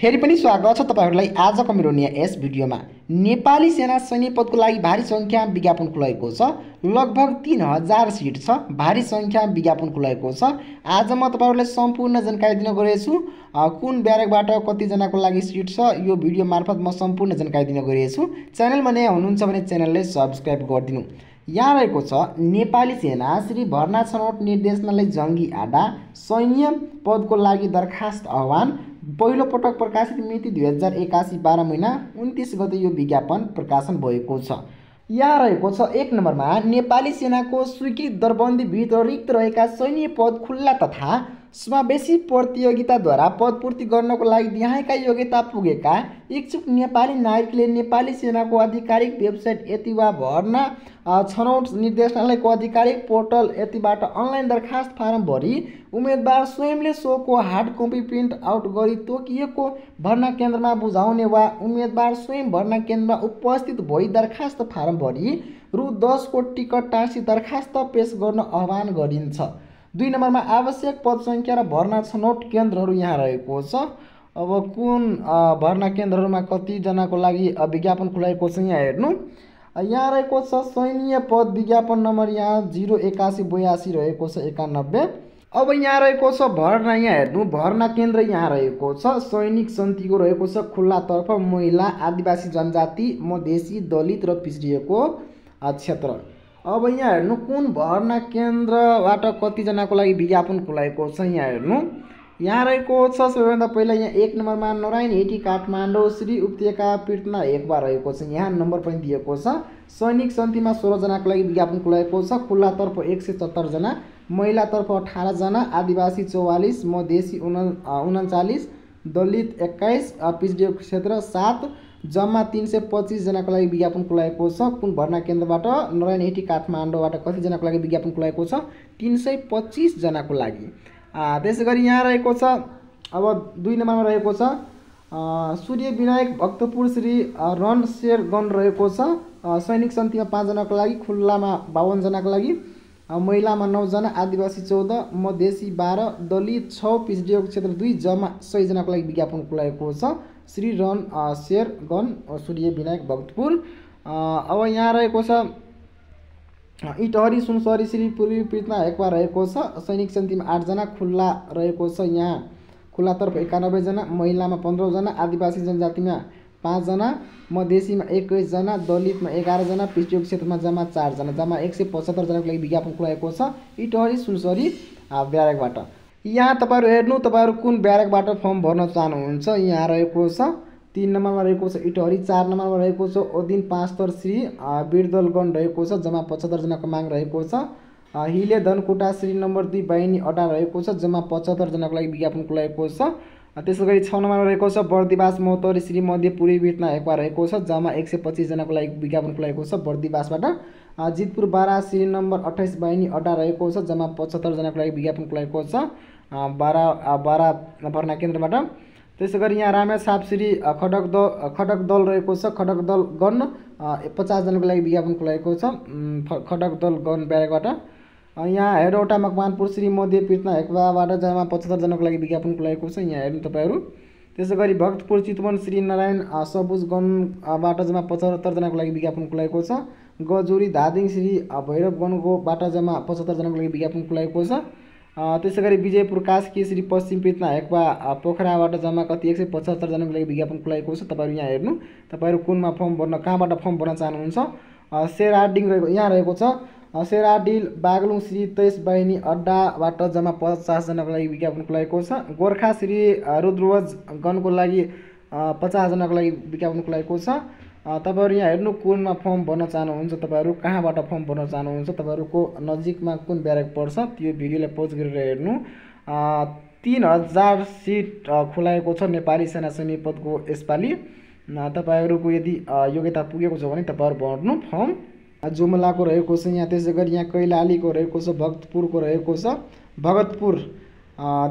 फेरि पनि स्वागत छ तपाईहरुलाई आजको मेरो नयाँ यस भिडियोमा। नेपाली सेना सैन्य पदको लागि भारी संख्यामा विज्ञापन खुलाएको छ। लगभग 3000 सिट छ। भारी संख्यामा विज्ञापन खुलाएको छ। आज म तपाईहरुलाई सम्पूर्ण जानकारी दिन गइरहेछु। कुन ब्यारेकबाट कति जनाको लागि सिट छ यो भिडियो मार्फत म सम्पूर्ण जानकारी दिन गइरहेछु। च्यानलमा नयाँ हुनुहुन्छ भने च्यानललाई सब्स्क्राइब गरिदिनु। यहाँ रहेको छ नेपाली सेना श्री भर्ना छनौट निर्देशनालय जंगी आडा सैन्य पदको लागि दरखास्त आह्वान। पहिलो पटक प्रकाशित मिति 2081 12 महिना 29 गते यो विज्ञापन प्रकाशन भएको छ। यहाँ रहेको छ 1 नम्बरमा नेपाली सेनाको स्वीकृत दरबन्दी भित्र रिक्त रहेका सैन्य पद खुल्ला तथा समावेशी प्रतियोगिताद्वारा पदपूर्ति गर्नको लागि देहायका योग्यता पुगेका इच्छुक नेपाली नागरिकले नेपाली सेनाको आधिकारिक वेबसाइट यतिवा भर्ना छनौट निर्देशनालयको आधिकारिक पोर्टल यतिबाट अनलाइन दरखास्त फारम भरी उम्मेदवार स्वयंले सोको हार्ड कपी प्रिन्ट आउट गरी तोकिएको भर्ना केन्द्रमा बुझाउने वा उम्मेदवार स्वयं भर्ना केन्द्रमा उपस्थित भई दरखास्त फारम भरी रु 10 को टिकट टाँसी दरखास्त पेश गर्न आह्वान गरिन्छ। 2 नम्बरमा आवश्यक पद संख्या र भर्ना छनौट केन्द्रहरू यहाँ रहेको छ। अब कुन भर्ना केन्द्रहरूमा कति जनाको लागि विज्ञापन खुलाएको छ यहाँ हेर्नु। यहाँ रहेको छ सैन्य पद विज्ञापन नम्बर यहाँ 08182 रहेको छ 91। अब यहाँ रहेको छ भर्ना, यहाँ हेर्नु भर्ना केन्द्र यहाँ रहेको छ सैनिक सन्तिको रहेको छ खुल्ला तर्फ महिला आदिवासी जनजाति मधेसी दलित र पिछडिएको क्षेत्र। अब यहाँ हेर्नु कुन भर्ना केन्द्रबाट कति जनाको लागि विज्ञापन खुलाएको छ यहाँ हेर्नु। यहाँ रहेको छ सबैभन्दा पहिला यहाँ 1 नम्बरमा नारायण हेटी काठमाडौँ श्री उपत्यका पीर्तना एकबा रहेको छ। यहाँ नम्बर पनि दिएको छ। सैनिक सन्तिमा 16 जनाको लागि विज्ञापन खुलाएको छ। खुल्ला तर्फ 177 जना, महिला तर्फ 18 जना, आदिवासी 44, मधेसी 39, दलित 21, पिछडिएको क्षेत्र 7, जम्मा 325 जनाको लागि विज्ञापन खुलाएको छ। कुन भर्ना केन्द्रबाट नारायण हेटी काठमाडौँबाट कति जनाको लागि विज्ञापन खुलाएको छ 325 जनाको लागि। त्यसैगरी यहाँ रहेको छ अब 2 नम्बरमा रहेको छ सूर्य विनायक भक्तपुर श्री रन शेर गन रहेको छ। सैनिक सन्तिमा 5 जनाको लागि, खुल्लामा 52 जनाको लागि, महिलामा 9 जना, आदिवासी 14, मधेसी 12, दलित 6, पिछडिएको क्षेत्र 2, जम्मा 100 जनाको लागि विज्ञापन खुलाएको छ। श्री रन शेर गन सूर्य विनायक भक्तपुर। अब यहाँ रहेको छ इटहरी सुनसरी श्री पूर्वी पीर्तना एकबा रहेको छ। सैनिक सन्तिमा 8 जना, खुल्ला रहेको छ यहाँ खुल्ला तर्फ 91 जना, महिलामा 15 जना, आदिवासी जनजातिमा 5 जना, मधेसीमा 21 जना, दलितमा 11 जना, पिछडिएको क्षेत्रमा जम्मा 4 जना, जम्मा 175 जनाको लागि विज्ञापन खुलाएको छ इटहरी सुनसरी ब्यारेकबाट। यहाँ तपाईहरु हेर्नु तपाईहरु कुन ब्यारेकबाट फर्म भर्न चाहनुहुन्छ। यहाँ रहेको छ 3 नम्बरमा रहेको छ इटहरी, 4 नम्बरमा रहेको छ ओदिन 5 तर श्री बिरदलगन रहेको छ, जम्मा 75 जनाको माग रहेको छ। हिले धनकुटा श्री नम्बर 2 बाहिनी अड्डा रहेको छ, जम्मा 75 जनाको लागि विज्ञापन खुलाएको छ। त्यसैगरी 6 नम्बरमा रहेको छ बर्दिवास मौतरी श्री मध्य पूर्वी पीर्तना एकबा रहेको छ, जम्मा 125 जनाको लागि विज्ञापन खुलाएको छ बर्दिवासबाट। जितपुर 12 श्री नम्बर 28 बाहिनी अड्डा रहेको छ, जम्मा 75 जनाको लागि विज्ञापन खुलाएको छ 12 भर्ना केन्द्रबाट। त्यसैगरी यहाँ रामेछाप श्री खडक दल रहेको छ, खडक दल गन 50 जनाको लागि विज्ञापन खुलाएको छ खडक दल गन ब्यारेकबाट। यहाँ हेरौटा मकवानपुर श्री मध्य पीर्तना एकबाबाट जम्मा 75 जनाको लागि विज्ञापन खुलाएको छ यहाँ हेर्नु तपाईहरु। त्यसैगरी भक्तपुर चितवन श्री नारायण सबुज गनबाट जम्मा 75 जनाको लागि विज्ञापन खुलाएको छ। गजुरी धादिङ श्री भैरव गनकोबाट जम्मा 75 जनाको लागि विज्ञापन खुलाएको छ। त्यसैगरी विजयपुर कास्की श्री पश्चिम पीर्तना एकबा पोखराबाट जम्मा कति 175 जनाको लागि विज्ञापन खुलाएको छ। तपाईहरु यहाँ हेर्नु तपाईहरु कुनमा फर्म भर्न कहाँबाट फर्म भर्न चाहनुहुन्छ। सेराडिङ रहेको यहाँ रहेको छ सेराडिल बागलुङ श्री 23 बाहिनी अड्डाबाट जम्मा 50 जनाको लागि विज्ञापन खुलाएको छ। गोर्खा श्री रुद्रवज गनको लागि 50 जनाको लागि विज्ञापन खुलाएको छ। तपाईहरु यहाँ हेर्नु कुनमा फर्म भर्न चाहनुहुन्छ, तपाईहरु कहाँबाट फर्म भर्न चाहनुहुन्छ, तपाईहरुको नजिकमा कुन ब्यारेक पर्छ त्यो भिडियोलाई पज गरेर हेर्नु। 3000 सिट खुलाएको छ नेपाली सेना सैन्य पदको यसपालि। तपाईहरुको यदि योग्यता पुगेको छ भने तपाईहरु भर्नु फर्म। जुम्लाको रहेको छ यहाँ, त्यसैगरी यहाँ कैलालीको रहेको छ, भक्तपुरको रहेको छ, भगतपुर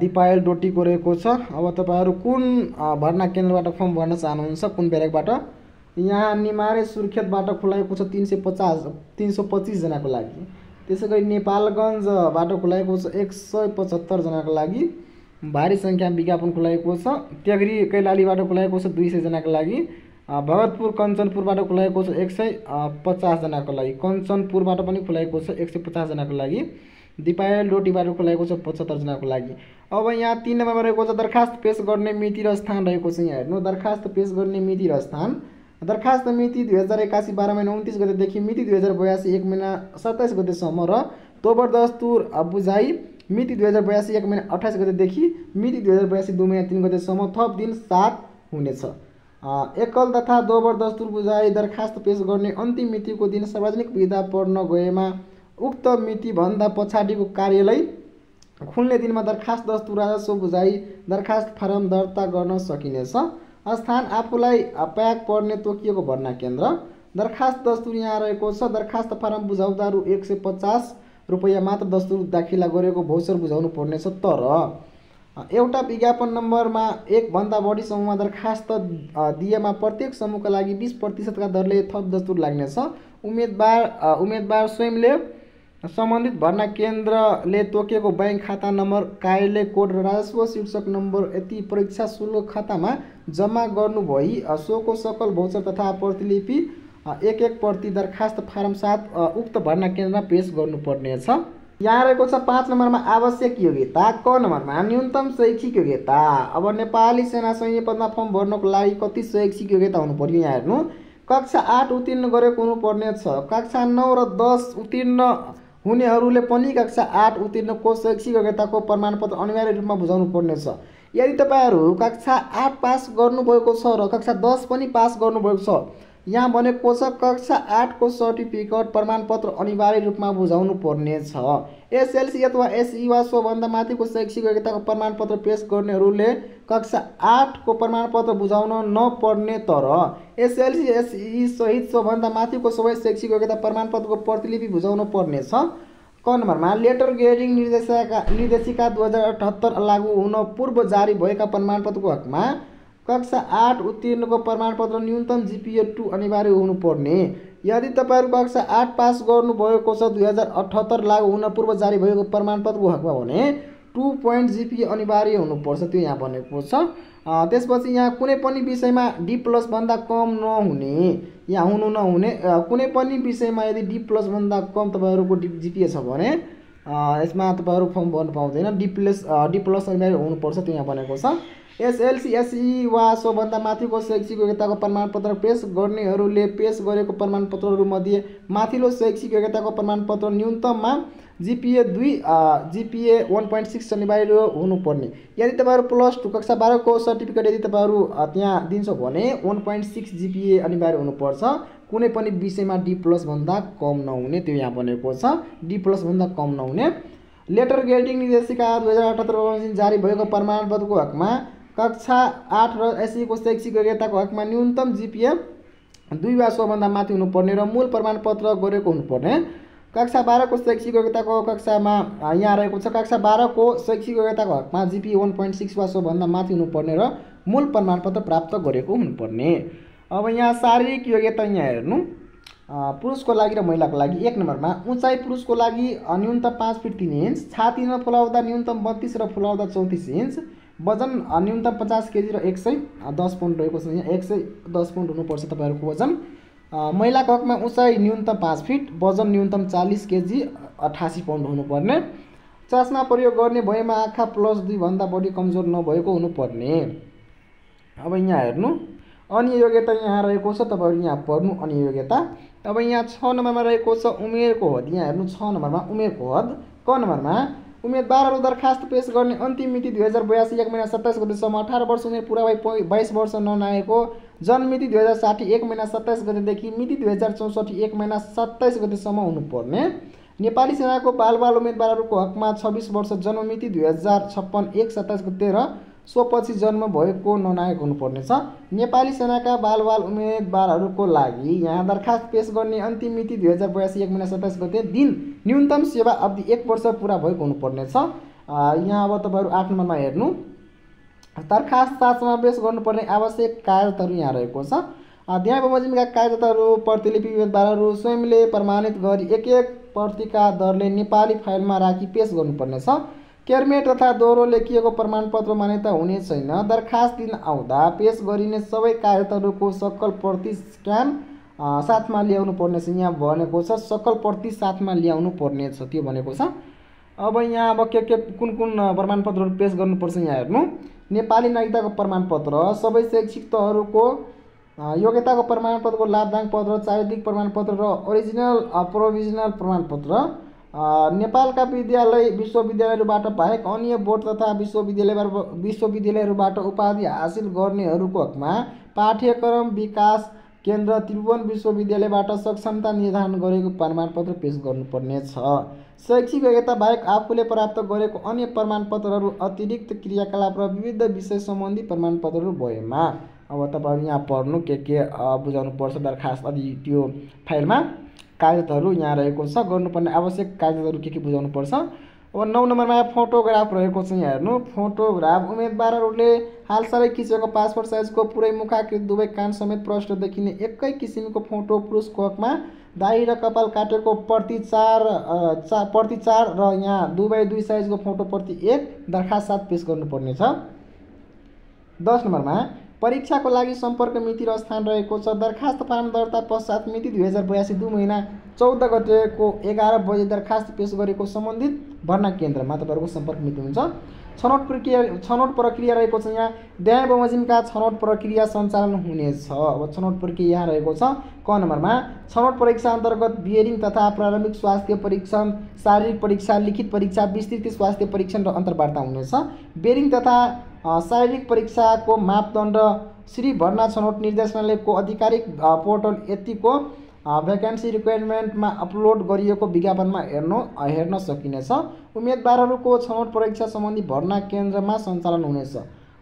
दिपायल डोटीको रहेको छ। अब तपाईहरु कुन भर्ना केन्द्रबाट फर्म भर्न चाहनुहुन्छ कुन ब्यारेकबाट। यहाँ निमारे सुर्खेतबाट खुलाएको छ 325 जनाको लागि। त्यसैगरी नेपालगञ्जबाट खुलाएको छ 175 जनाको लागि। भारी सङ्ख्यामा विज्ञापन खुलाएको छ। त्यागरी कैलालीबाट खुलाएको छ 200 जनाको लागि। भगतपुर कञ्चनपुरबाट खुलाएको छ 150 जनाको लागि। कञ्चनपुरबाट पनि खुलाएको छ 150 जनाको लागि। दिपायल डोटीबाट खुलाएको छ 75 जनाको लागि। अब यहाँ 3 नम्बरमा रहेको छ दरखास्त पेश गर्ने मिति र स्थान रहेको छ। यहाँ हेर्नु दरखास्त पेश गर्ने मिति र स्थान। दरखास्त मिति 2081 12 महिना 29 गतेदेखि मिति 2082 1 महिना 27 गतेसम्म र तोबर दस्तुर बुझाइ मिति 2082 1 महिना 28 गतेदेखि मिति 2082 2 महिना 3 गतेसम्म थप दिन 7 हुनेछ। एकल तथा दोबर दस्तुर बुझाइ दरखास्त पेश गर्ने अन्तिम मितिको दिन सार्वजनिक विधा पर्न गएमा उक्त मितिभन्दा पछाडिको कार्यालय खुल्ने दिनमा दरखास्त दस्तुर राजस्व बुझाइ दरखास्त फारम दर्ता गर्न सकिनेछ। स्थान आफूलाई प्याक पर्ने तोकिएको भर्ना केन्द्र। दरखास्त दस्तुर यहाँ रहेको छ। दरखास्त फारम बुझाउँदा रु 150 रुपैयाँ मात्र दस्तुर दाखिला गरेको भौचर बुझाउनु पर्नेछ। तर एउटा विज्ञापन नम्बरमा एकभन्दा बढी समूहमा दरखास्त दिएमा प्रत्येक समूहका लागि 20% का दरले थप दस्तुर लाग्नेछ। उम्मेदवार स्वयंले सम्बन्धित भर्ना केन्द्रले तोकेको बैंक खाता नम्बर कार्यालय कोड र राजस्व शीर्षक नम्बर यति परीक्षा शुल्क खातामा जम्मा गर्नुभई सोको सकल भौचर तथा प्रतिलिपि एक प्रति दरखास्त फारम 7 उक्त भर्ना केन्द्रमा पेश गर्नुपर्नेछ। यहाँ रहेको छ 5 नम्बरमा आवश्यक योग्यता। क नम्बरमा न्यूनतम शैक्षिक योग्यता। अब नेपाली सेना सैन्य पदमा फर्म भर्नको लागि कति शैक्षिक योग्यता हुनु पर्यो। यहाँ हेर्नु कक्षा 8 उत्तीर्ण गरेको हुनुपर्ने छ। कक्षा 9 र 10 उत्तीर्ण हुनेहरूले पनि कक्षा 8 उत्तीर्णको शैक्षिक योग्यताको प्रमाणपत्र अनिवार्य रूपमा बुझाउनु पर्नेछ। यदि तपाईहरु कक्षा 8 पास गर्नुभएको छ र कक्षा 10 पनि पास गर्नुभएको छ, यहाँ भनेको छ कक्षा 8 को सर्टिफिकेट प्रमाणपत्र अनिवार्य रूपमा बुझाउनु पर्नेछ। एसएलसी अथवा एसई वा सोभन्दा माथिको शैक्षिक योग्यताको प्रमाणपत्र पेश गर्नेहरूले कक्षा 8 को प्रमाणपत्र बुझाउन नपर्ने, तर एसएलसी एसई सहित सोभन्दा माथिको सबै शैक्षिक योग्यता प्रमाणपत्रको प्रतिलिपि बुझाउनु पर्नेछ। क नम्बरमा लेटर ग्रेडिङ निर्देशिका 2078 लागू हुन पूर्व जारी भएका प्रमाणपत्रको हकमा कक्षा 8 उत्तीर्णको प्रमाणपत्र न्यूनतम जीपीए 2 अनिवार्य हुनुपर्ने। यदि तपाईहरु कक्षा 8 पास गर्नुभएको छ 2078 लागू हुन पूर्व जारी भएको प्रमाणपत्रको हकमा भने 2 पोइन्ट जीपीए अनिवार्य हुनुपर्छ, त्यो यहाँ भनेको छ। त्यसपछि यहाँ कुनै पनि विषयमा D+ भन्दा कम नहुने, यहाँ हुनु नहुने, कुनै पनि विषयमा यदि D+ भन्दा कम तपाईहरुको जीपीए छ भने यसमा तपाईहरु फर्म भर्न पाउँदैन। D+ अनिवार्य हुनुपर्छ, त्यो यहाँ भनेको छ। एसएलसी एसई वा सोभन्दा माथिको शैक्षिक योग्यताको प्रमाणपत्र पेश गर्नेहरूले पेश गरेको प्रमाणपत्रहरूमध्ये माथिल्लो शैक्षिक योग्यताको प्रमाणपत्र न्यूनतममा जीपीए 2 जीपीए 1.6 अनिवार्य हुनुपर्ने। यदि तपाईहरु +2 कक्षा 12 को सर्टिफिकेट यदि तपाईहरु त्यहाँ दिन्छ भने 1.6 जीपीए अनिवार्य हुनुपर्छ। कुनै पनि विषयमा D+ भन्दा कम नहुने, त्यो यहाँ भनेको छ। D+ भन्दा कम नहुने। लेटर ग्रेडिङ निर्देशिका 2078 जारी भएको प्रमाणपत्रको हकमा कक्षा 8 र एसई को शैक्षिक योग्यताको हकमा न्यूनतम जीपीए 2 वा सोभन्दा माथि हुनुपर्ने र मूल प्रमाणपत्र गरेको हुनुपर्ने। कक्षा 12 को शैक्षिक योग्यताको कक्षामा यहाँ रहेको छ कक्षा 12 को शैक्षिक योग्यताको हकमा जीपीए 1.6 वा सोभन्दा माथि हुनुपर्ने र मूल प्रमाणपत्र प्राप्त गरेको हुनुपर्ने। अब यहाँ शारीरिक योग्यता यहाँ हेर्नु पुरुषको लागि र महिलाको लागि। 1 नम्बरमा उचाइ पुरुषको लागि न्यूनतम 5 फिट 3 इन्च, छातीमा फुलाउँदा न्यूनतम 32 र फुलाउँदा 34 इन्च, वजन न्यूनतम 50 केजी र 110 पाउन्ड रहेको छ। यहाँ 110 पाउन्ड हुनुपर्छ तपाईहरुको वजन। महिलाको हकमा उचाइ न्यूनतम 5 फिट, वजन न्यूनतम 40 केजी 88 पाउन्ड हुनुपर्ने। चस्मा प्रयोग गर्ने भएमा आँखा +2 भन्दा बढी कमजोर नभएको हुनुपर्ने। अब यहाँ हेर्नु अन्य योग्यता यहाँ रहेको छ, तपाईहरु यहाँ पढ्नु अन्य योग्यता। अब यहाँ 6 नम्बरमा रहेको छ उमेरको हद। यहाँ हेर्नु 6 नम्बरमा उमेरको हद। क नम्बरमा उम्मेदवारहरू दरखास्त पेश गर्ने अन्तिम मिति 2082 1 महिना 27 गतेसम्म 18 वर्ष उमेर पुरा भई 22 वर्ष ननाएको, जन्म मिति 2060 1 महिना 27 गतेदेखि मिति 2064 1 महिना 27 गतेसम्म हुनुपर्ने। नेपाली सेनाको बालबाल उम्मेदवारहरूको हकमा 26 वर्ष, जन्म मिति 2056 1 27 गते र सोपछि जन्म भएको ननायक हुनुपर्ने छ। नेपाली सेनाका बालबाल उम्मेदवारहरूको लागि यहाँ दरखास्त पेश गर्ने अन्तिम मिति 2082 1 महिना 27 गते, दिन न्यूनतम सेवा अवधि 1 वर्ष पुरा भएको हुनुपर्ने छ। यहाँ अब तपाईहरु 8 नम्बरमा हेर्नु दरखास्त समावेश गर्नुपर्ने आवश्यक कागजातहरू यहाँ रहेको छ। अध्याय बमोजिमका कागजातहरू प्रतिलिपि उम्मेदवारहरू स्वयंले प्रमाणित गरी एक प्रतिका दरले नेपाली फाइलमा राखी पेश गर्नुपर्ने छ। क्यारमेट तथा दोहोरो लेखिएको प्रमाणपत्र मान्यता हुने छैन। दरखास्त दिन आउँदा पेश गरिने सबै कागजहरूको सकल प्रति स्क्यान साथमा ल्याउनु पर्नेछ। यहाँ भनेको छ सकल प्रति साथमा ल्याउनु पर्नेछ त्यो भनेको छ। अब यहाँ अब के कुन प्रमाणपत्रहरू पेश गर्नुपर्छ यहाँ हेर्नु। नेपाली नागरिकताको प्रमाणपत्र, सबै शैक्षिक तहहरूको योग्यताको प्रमाणपत्रको लाभदायक पत्र, चारित्रिक प्रमाणपत्र र ओरिजिनल प्रोभिजनल प्रमाणपत्र, नेपालका विद्यालय विश्वविद्यालयहरूबाट बाहेक अन्य बोर्ड तथा विश्वविद्यालयहरूबाट उपाधि हासिल गर्नेहरूको हकमा पाठ्यक्रम विकास केन्द्र त्रिभुवन विश्वविद्यालयबाट सक्षमता निर्धारण गरेको प्रमाणपत्र पेश गर्नुपर्नेछ। शैक्षिक योग्यता बाहेक आफूले प्राप्त गरेको अन्य प्रमाणपत्रहरू, अतिरिक्त क्रियाकलाप र विविध विषय सम्बन्धी प्रमाणपत्रहरू भएमा अब तपाईहरु यहाँ पढ्नु के बुझाउनु पर्छ दरखास्त अनि त्यो फाइलमा कागजहरू यहाँ रहेको छ। गर्नुपर्ने आवश्यक कागजहरू के बुझाउनु पर्छ। अब 9 नम्बरमा फोटोग्राफ रहेको छ। यहाँ हेर्नु फोटोग्राफ उम्मेदवारहरूले हालसालै खिचेको पासपोर्ट साइजको पुरै मुखाकृति दुवै कान समेत प्रष्ट देखिने एकै किसिमको फोटो, पुरुषको हकमा दाही र कपाल काटेको प्रति 4 र यहाँ 2x2 साइजको फोटो प्रति 1 दरखास्त साथ पेश गर्नुपर्नेछ। 10 नम्बरमा परीक्षाको लागि सम्पर्क मिति र स्थान रहेको छ। दरखास्त फारम दर्ता पश्चात मिति 2082 2 महिना 14 गतेको 11 बजे दरखास्त पेश गरेको सम्बन्धित भर्ना केन्द्रमा तपाईहरुको सम्पर्क मिति हुन्छ। छनौट प्रक्रिया रहेको छ। यहाँ न्याय बमोजिमका छनौट प्रक्रिया सञ्चालन हुनेछ। अब छनौट प्रक्रिया यहाँ रहेको छ। क नम्बरमा छनौट परीक्षा अन्तर्गत बियरिङ तथा प्रारम्भिक स्वास्थ्य परीक्षण, शारीरिक परीक्षा, लिखित परीक्षा, विस्तृत स्वास्थ्य परीक्षण र अन्तर्वार्ता हुनेछ। बियरिङ तथा शारीरिक परीक्षाको मापदण्ड श्री भर्ना छनौट निर्देशनालयको आधिकारिक पोर्टल यतिको भ्याकेन्सी रिक्वायरमेन्टमा अपलोड गरिएको विज्ञापनमा हेर्न सकिनेछ। उम्मेदवारहरूको छनौट परीक्षा सम्बन्धी भर्ना केन्द्रमा सञ्चालन हुनेछ।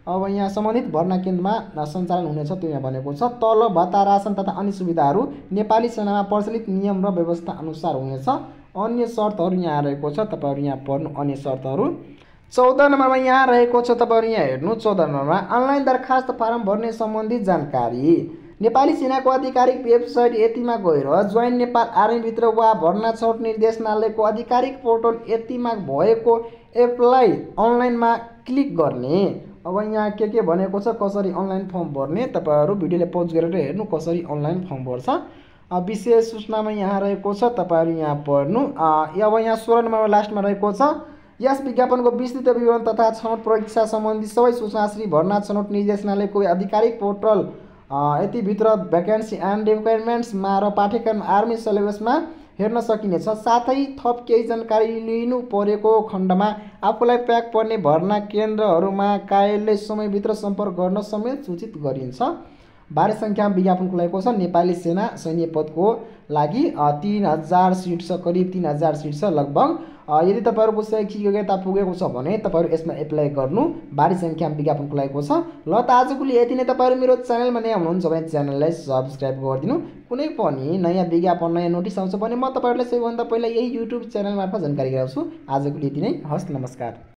अब यहाँ सम्बन्धित भर्ना केन्द्रमा सञ्चालन हुनेछ त्यो यहाँ भनेको छ। तलब, भत्ता, रासन तथा अन्य सुविधाहरू नेपाली सेनामा प्रचलित नियम र व्यवस्था अनुसार हुनेछ। अन्य शर्तहरू यहाँ रहेको छ, तपाईहरु यहाँ पढ्नु अन्य शर्तहरू। 14 नम्बरमा यहाँ रहेको छ, तपाईहरु यहाँ हेर्नु। 14 नम्बरमा अनलाइन दरखास्त फारम भर्ने सम्बन्धी जानकारी। नेपाली सेनाको आधिकारिक वेबसाइट यतिमा गएर जोइन नेपाल आर्मी भित्र वा भर्ना छनौट निर्देशनालयको आधिकारिक पोर्टल यतिमा भएको एप्लाई अनलाइनमा क्लिक गर्ने। अब यहाँ के भनेको छ कसरी अनलाइन फर्म भर्ने, तपाईहरु भिडियोले पज गरेर हेर्नु कसरी अनलाइन फर्म भर्छ। विशेष सूचनामा यहाँ रहेको छ, तपाईहरु यहाँ पढ्नु। अब यहाँ 16 नम्बरमा लास्टमा रहेको छ। यस विज्ञापनको विस्तृत विवरण तथा छनौट परीक्षा सम्बन्धी सबै सूचना श्री भर्ना छनौट निर्देशनालयको आधिकारिक पोर्टल यतिभित्र भ्याकेन्सी एन्ड रिक्वायरमेन्ट्समा र पाठ्यक्रम आर्मी सिलेबसमा हेर्न सकिनेछ। साथै थप केही जानकारी लिनु परेको खण्डमा आफूलाई प्याक पर्ने भर्ना केन्द्रहरूमा कार्यालय समयभित्र सम्पर्क गर्न समेत सूचित गरिन्छ। बाह्य सङ्ख्या विज्ञापन खुलाएको छ। नेपाली सेना सैन्य पदको लागि 3000 सिट छ, करिब 3000 सिट छ लगभग। यदि तपाईहरुको शैक्षिक योग्यता पुगेको छ भने तपाईहरु यसमा एप्लाई गर्नु। बाह्य सङ्ख्या विज्ञापन खुलाएको छ। ल त आजको लागि यति नै। तपाईहरु मेरो च्यानलमा नयाँ हुनुहुन्छ भने च्यानललाई सब्स्क्राइब गरिदिनु। कुनै पनि नयाँ विज्ञापन नयाँ नोटिस आउँछ भने म तपाईहरुलाई सबैभन्दा पहिला यही युट्युब च्यानल मार्फत जानकारी गराउँछु। आजको लागि यति नै। हस्, नमस्कार।